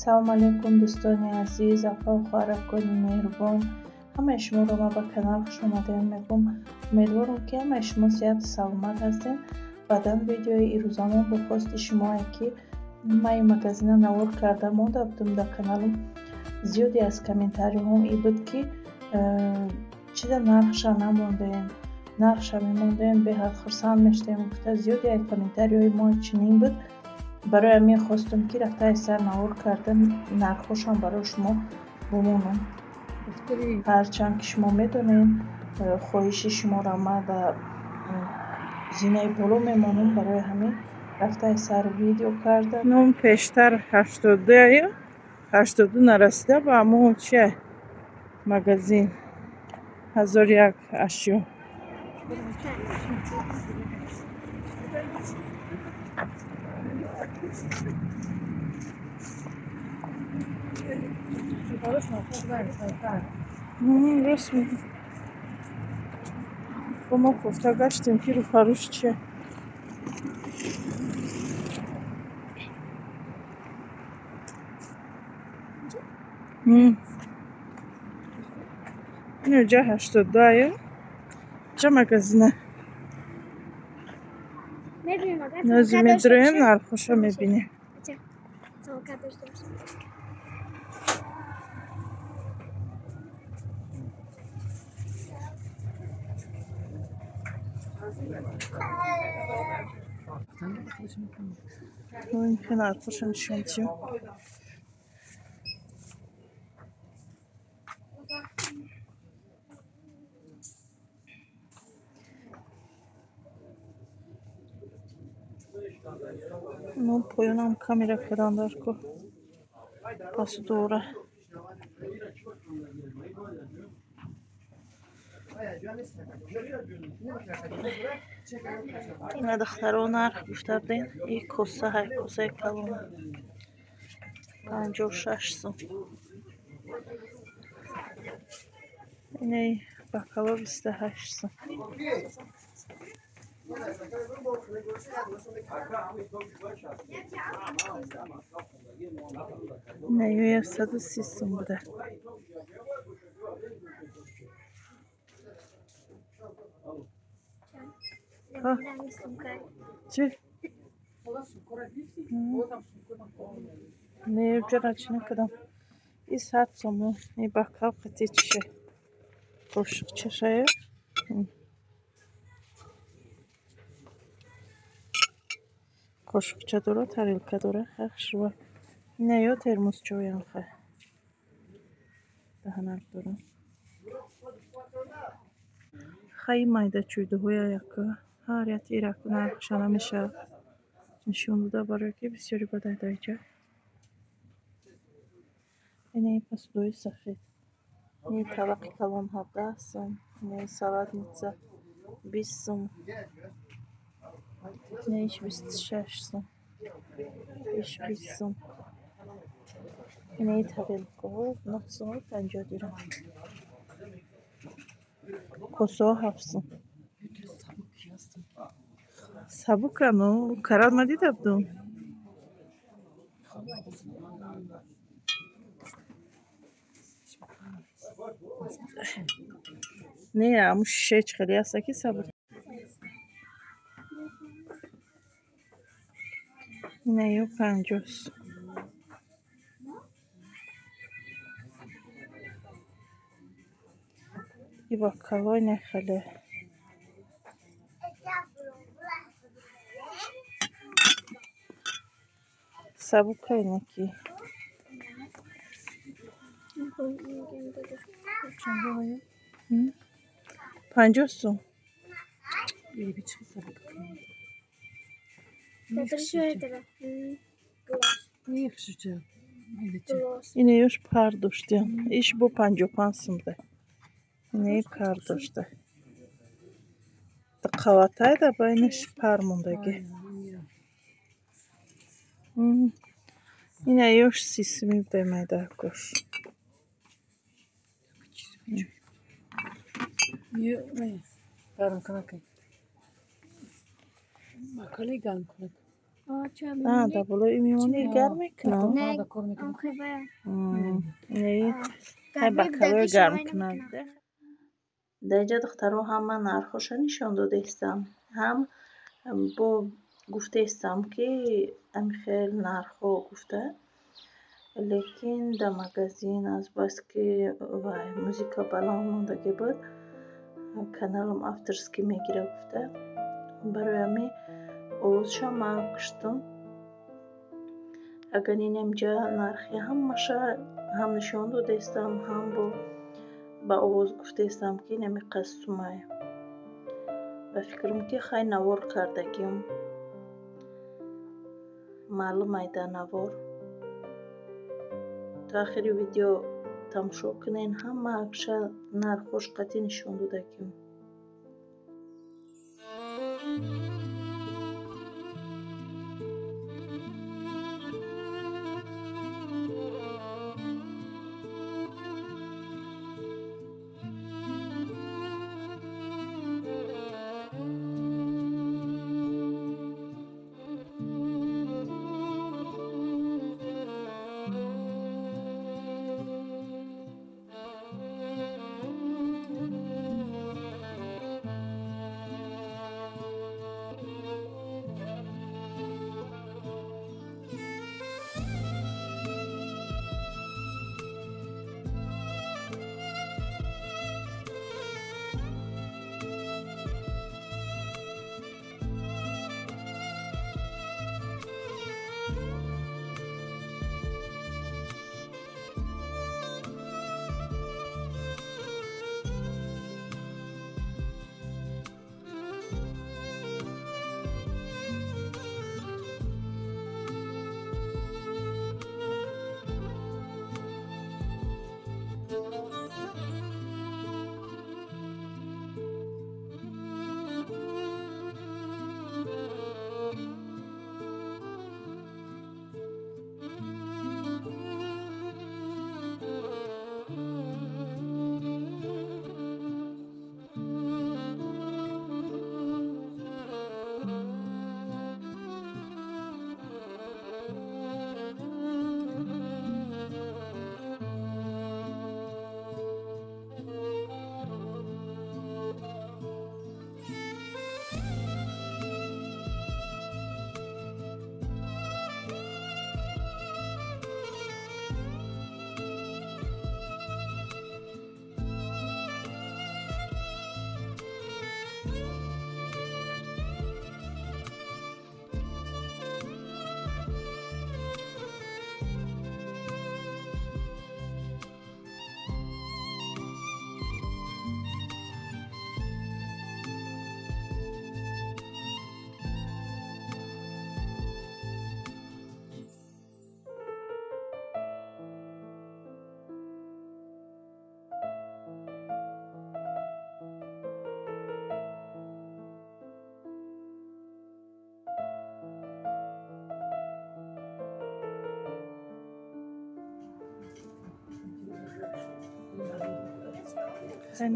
Салом алейкум, дӯстони азиз, апа, хоҳаракони меҳрубон. Ҳамаи шуморо ман ба канал хушомадед мегӯм. Умедворам, ки ҳамаи шумо сиҳату саломат ҳастед. Баъдан видеои ирӯзамон бо хости шумое, ки ман ин магазина навор карда монда будам дар каналам. Зиёде аз комментариҳом ин буд, ки чида нархша намондаем, нархша мемондаем, беҳад хурсанд мешудем гуфта. Зиёде аз комментариҳои мо чунин буд. Барои ҳамин хостам, ки рафта сар навор карда, нархҳошам барои шумо бимонам. Ҳарчанд ки шумо медонед, хоҳиши шуморо ман дар зинаи боло мемонам. Барои ҳамин рафта сар видео карда. Ном пештар 82, 82 нарасида ба ҳамон чия магазин 1001 ашё. Рост мегӯ. Бо мо кофта гаштем, ки рӯфарӯш чия. Инҷа 82 ҷа магазина. Нози медроем, нархоша мебинем. Нархоша нишон диҳем. Мо поёнам камера кардан дар ко пасудора. Ина, духтаро, нарх гуфта будем. И коса ҳай, косаи калон 56 сум. Инаи бакало 28 сум. Инаи 130 сум буда. Чӣ? Не, ҷара чӣ накардам. И 100 суму и бакал қати чише, қошуқчашая. Қошуқча дора, тарелка дора, хушрӯ. Ина ё термосчоям ха. Даҳанак дора. Хаи майда чӯйдаҳоя яка ҳар як ирак нархша намешавад нишон дода, барое ки бисёри бадай даиҷа. Инаи посудои сафед. Ини табақи калон 17 сум, инаи салатница 20 сум, инаиш 26 сум, иш 20 сум. Инаи тарелкаҳо 9 суму 50 дирам. Косаҳо 7 сум. Сабукану карат ма дида будум. Не, ҳамун шишаи чӣ хеле ҳаста, ки сабук. Инаё 50 сум. И бокало ина хеле. Сабука инаки. 50 сум. Инаёш пар доштиям. Иш бо 55 сум буда. Инаи пар дошта. Қаватайда байнаш пар мондагӣ. Инаёш 30 сумӣ буда, майдаакош. Гарм кунак. Макали гарм кунак. Дар болои мемонӣ гарм мекунад? Не, бакалои гарм кунад. Дар инҷа духтаро ҳам ман нархҳоша нишон додаистам, ҳам бо гуфтаистам, ки ами хел нархҳо гуфта, лекин дар магазин азбаски вай музыка баланд мондагӣ буд, каналам авторский мегирад гуфта, барои ҳамин овозшам ман куштам. Агар инамҷа нархи ҳамаша ҳам нишон додаистам, ҳам бо ба овоз гуфтаистам, ки инами қад сумай. Ба фикрам, ки хай навор кардагим, маълум ай дар навор. То охири видео тамошо кунен, ҳамаша нархҳош қатъӣ нишон додагим.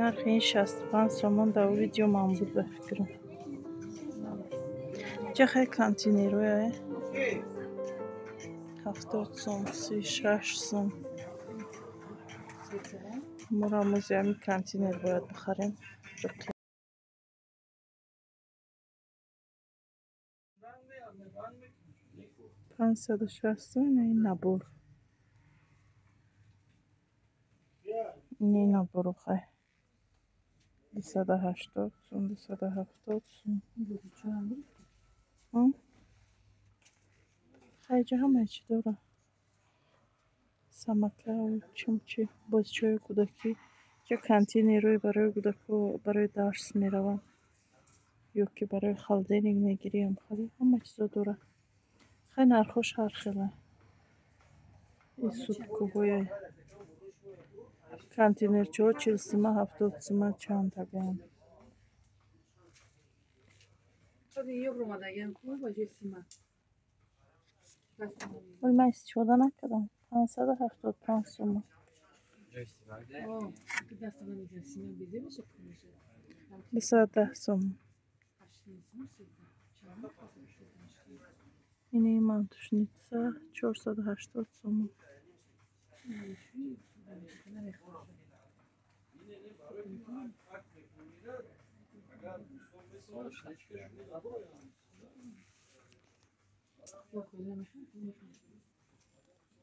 Нархи ин 65 сомон дар видео ман буд, ба фикрам. Инҷа хеле контейнерҳое, 70 сом, 36 сом. Моро мози ҳамин контейнер бояд бихарем. 560 сом ин набор. Ин набору хай. 280 сом, 270 сом. Хай ҷа ҳамаи чӣ дора. Самакаву чимчи, бозичаҳои кӯдакӣ. Ҷа контейнерҳое барои кӯдако барои дарс мераванд ё ки барои холодильник мегирӣ, ҳам ҳама чизо дора. Хай нархҳош ҳар хела. Ин суткаҳое контейнерчаҳо 40 сима, 70 сима чанд тагоянд. Вале ман истифода накардам. 575 сомон. 210 сомон. Ини мантушница 480 сомон.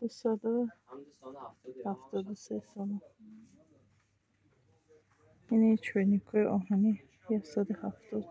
273 сомон. Ини чойникҳои оҳанӣ 170 сом.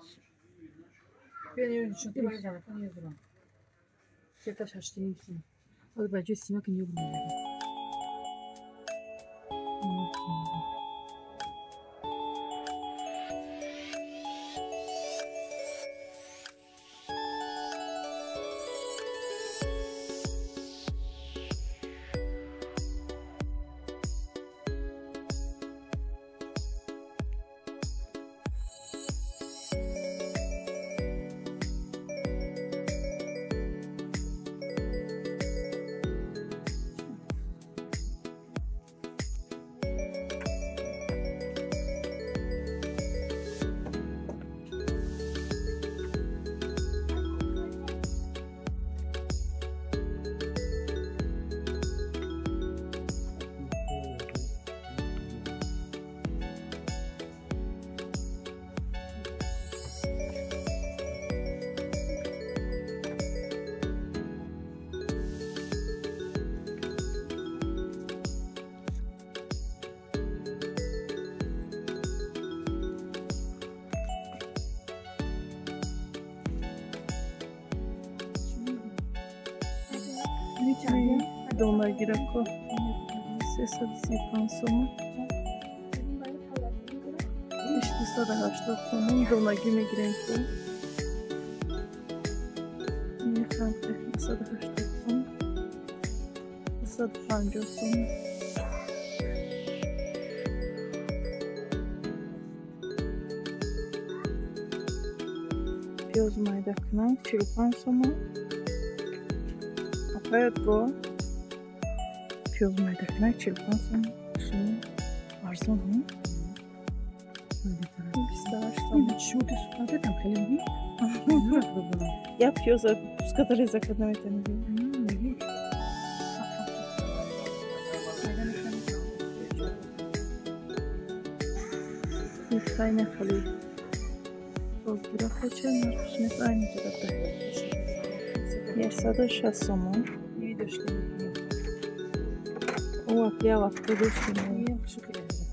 Донагирако 335 сомон. 280 сомон донагӣ мегирем ку. Мехам 180 сомон. 150 сомон. Пиёз майда кунам 45 сомон. Апаятго пиёз майда кунак 45 сомон. Арзон, 28 сомон. Я пиёза пуската реза карда метавонӣ. Хайне хали. Тозгира хача нархш нест айни ҷарабда. 160 сомон. Я вақто доштем.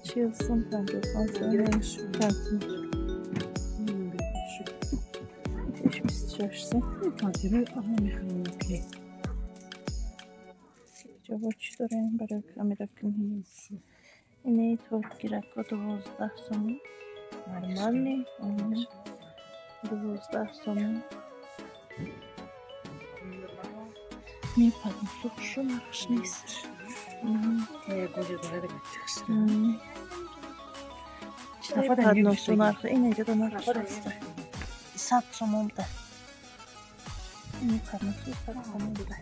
40 сом 55 сом. 26 сом. Ҷавоб чӣ дорем барои камеракунӣ? Ини тортгирако 12 сомон. Нормальный. 12 сомон. Мепадм хушу нархш нест. Падносу нарх ин инҷода нархш аст. 100 сомон буда. Ини падносу 100 сомон буда.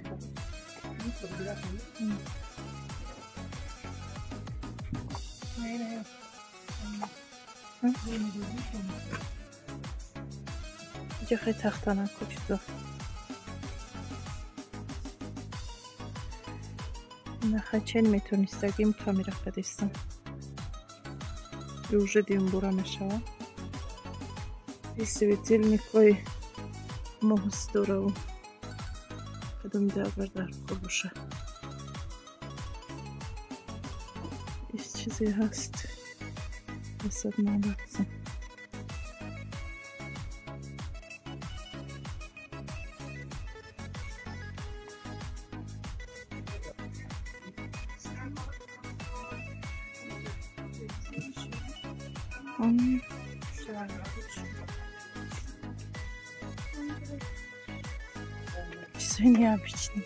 Инҷа хеле тахтанаку чизо. Нахачен метонистагим камера кадистам. Уже димбура мешава. И светильникҳои моҳс дораву. Кадом агар дар кор боша. Ис чизе ҳаст. 190 сом. Все необычно.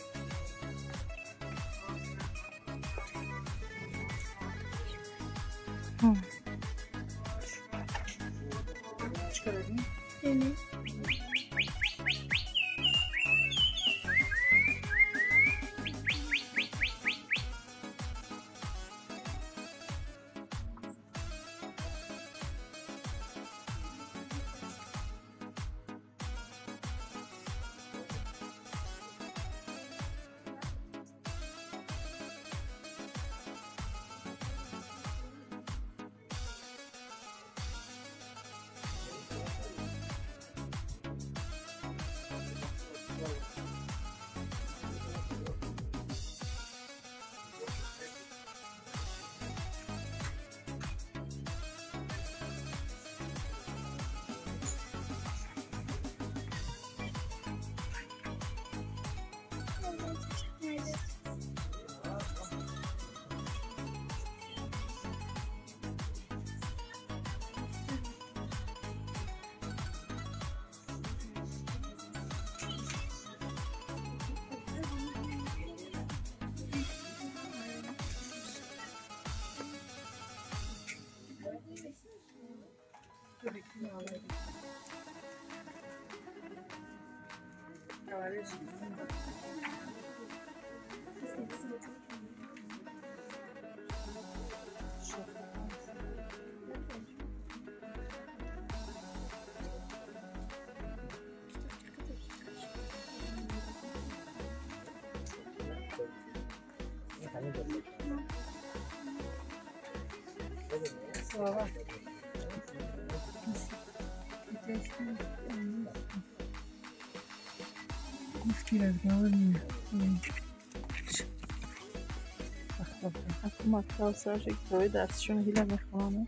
Мактаб сарши китоби дарсишон ҳила мехонам.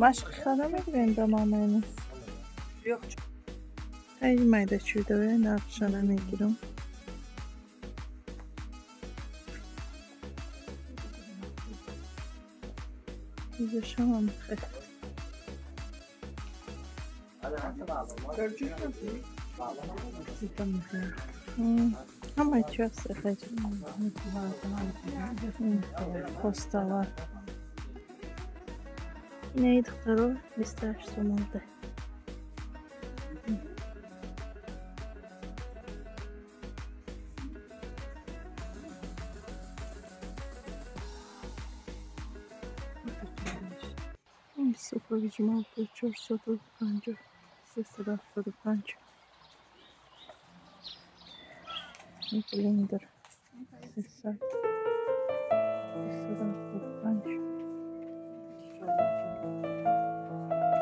Машқи хада мегирем да мамаини. Ай майда чӯйдавая нархша намегирам. Изошамам хе. Ҳамаи чӣ аст хе. Постала. Инаи духтаро 28 сомонда. Супови ҷумъа 450, 375. Блендер 300, 375.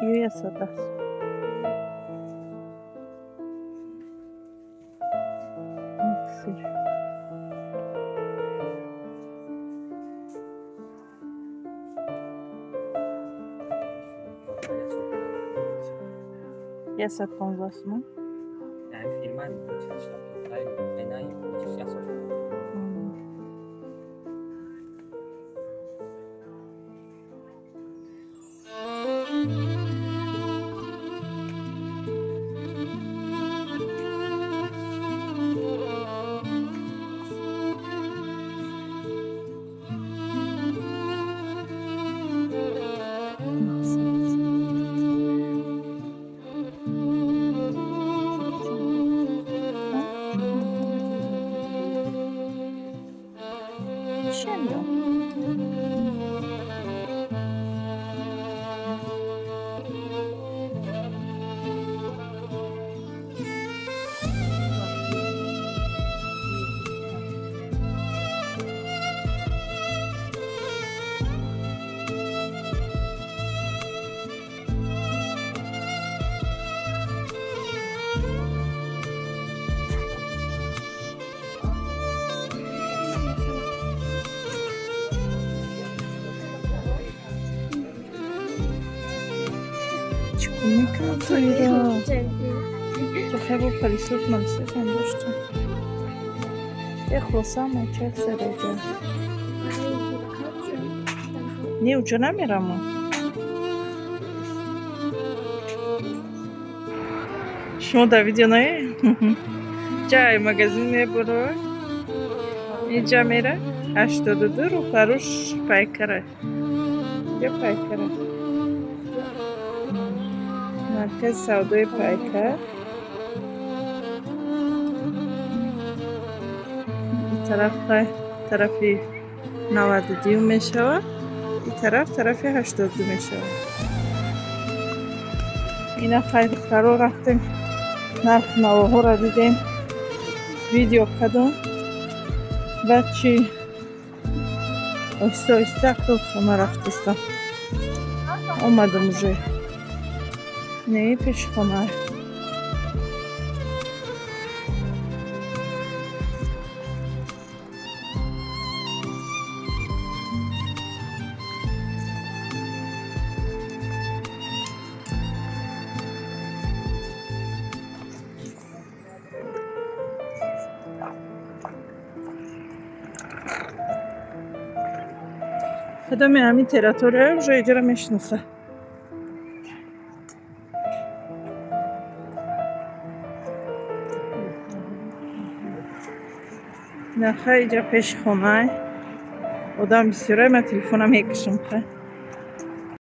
Ё 110. Миксер. 115 сомон. Хебо пылесос малесос дошта. Хулоса мача сараҷа. Не, уҷа намерамо. Шумо дар видео нае? Ҷай магазин мебуро. Инҷа мера 82 рӯпаруш пайкара. Ҷа пайкара. Маркази савдои пайкар. Тараф тарафи 92 мешавад, ин тараф тарафи 82 мешавад. Ина хай духтаро рафтем, нархи навоҳоро дидем, видео кардум. Баъд чи оҳиста оҳиста то хона рафтастам. Омадам уже. Не, пеши хона. Кадоми ҳамин территория уже иҷора мешинаса. Нарха иҷа пеши хонай. Одам бисёрай, ман телефонам мекашам.